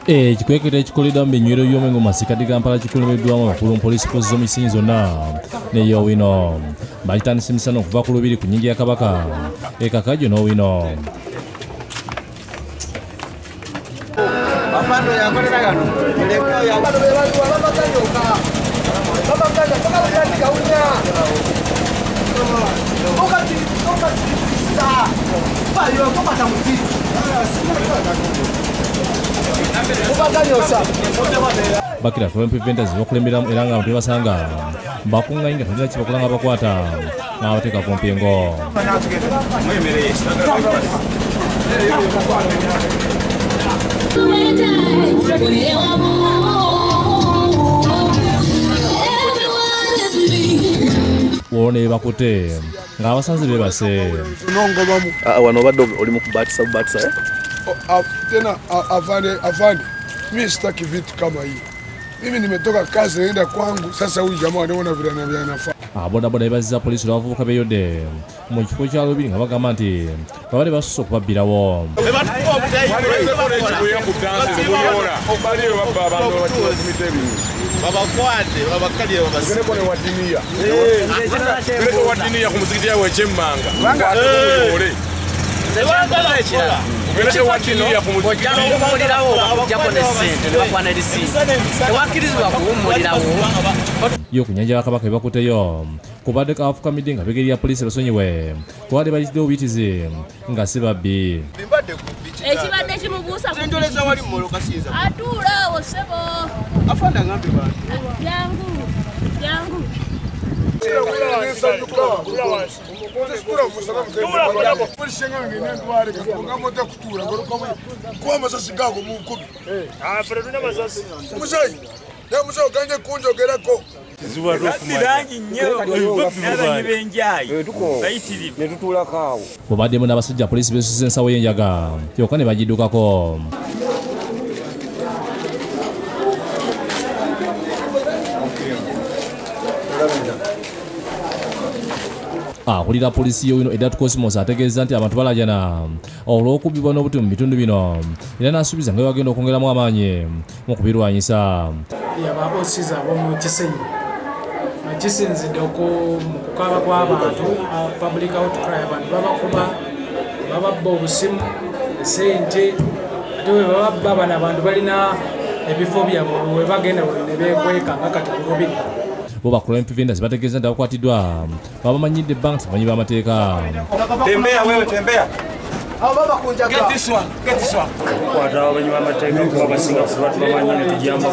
Ekikwekweto ekikoleddwa mu binywero by'omwenge mu masekkati ga Kampala kikulembeddwamu abakulu mu poliisi force z'omu kisenyi zonna ne Owino. Bakitandise emisana okuva ku Lubiri ku nnyingi ya Kabaka e Kakajjo n'Owino. Bakira crime preventers bakulemberamu era nga abantu bebasanga bakuŋŋaanye nga tebalina kye bakola nga bakwata n'abateeka ku mpingo. Olwo ne bakutte ng'abasanze beebase. Wano obadde oli mu kubatisa bubatisa, eh? Tena afande, afande, mimi sitaki vitu kama hii. Mimi nimetoka kazi naenda kwangu, sasa huyu jamaa anaona vile anafanya. Abodaboda ebazza poliisi olw'abavubuka beeyodde mu kifo kya Lubiri nga bagamba nti babadde basusse okubabbirawo. Yo ku nnyanja ya Kabaka ebakutteyo kubadde kafukamidde nga begerera poliisi basonyiwe kubadde bayitidde obuyitizi nga si babbi. Ekibadde kimubuusa atuula awo ssebo. Jangu, jangu. Mubaddemu n'abasajja poliisi beesusse ensawo y'enjaga kyokka ne bagiddukako. Akulira poliisi y'Owino Edat Cosmos ategeeza nti abantu balajana olw'okubbibwa n'obuti mu bitundu bino era n'asuubiza nga bagenda okwongeramu amaanyi mu kubirwanyisa. Yaba OCs ab'omu Kisenyi kisinzidde mu kukaaba kw'abantu, public outcry, abantu babakuba, bababba obusimu, esente, ate bwe bababba bano abantu balina ebifo byabwe we bagenda ne beekweka nga kati ku Lubiri. Bo ba crime preventers bategeeza nti abakwatiddwa babamanyidde ebbanga bamanyi b'amateeka. Tembea wewe, tembea. Get this one, get this one. Kukwata abamanyi b'amateeka kuba basinga kuba tubamanyi ne tujamba.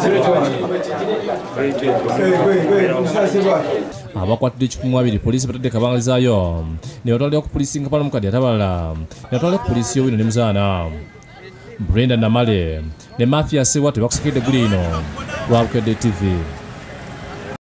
Abakwatidde 12 poliisi batadde kabangalizaayo ne batwalira ku poliisi Kampala Mukadde atabalala ne batwalira ku poliisi y'Owino ne Muzaana. Brenda Namale ne Mathias Watt bakusekedde guli ino lwa Bukedde TV.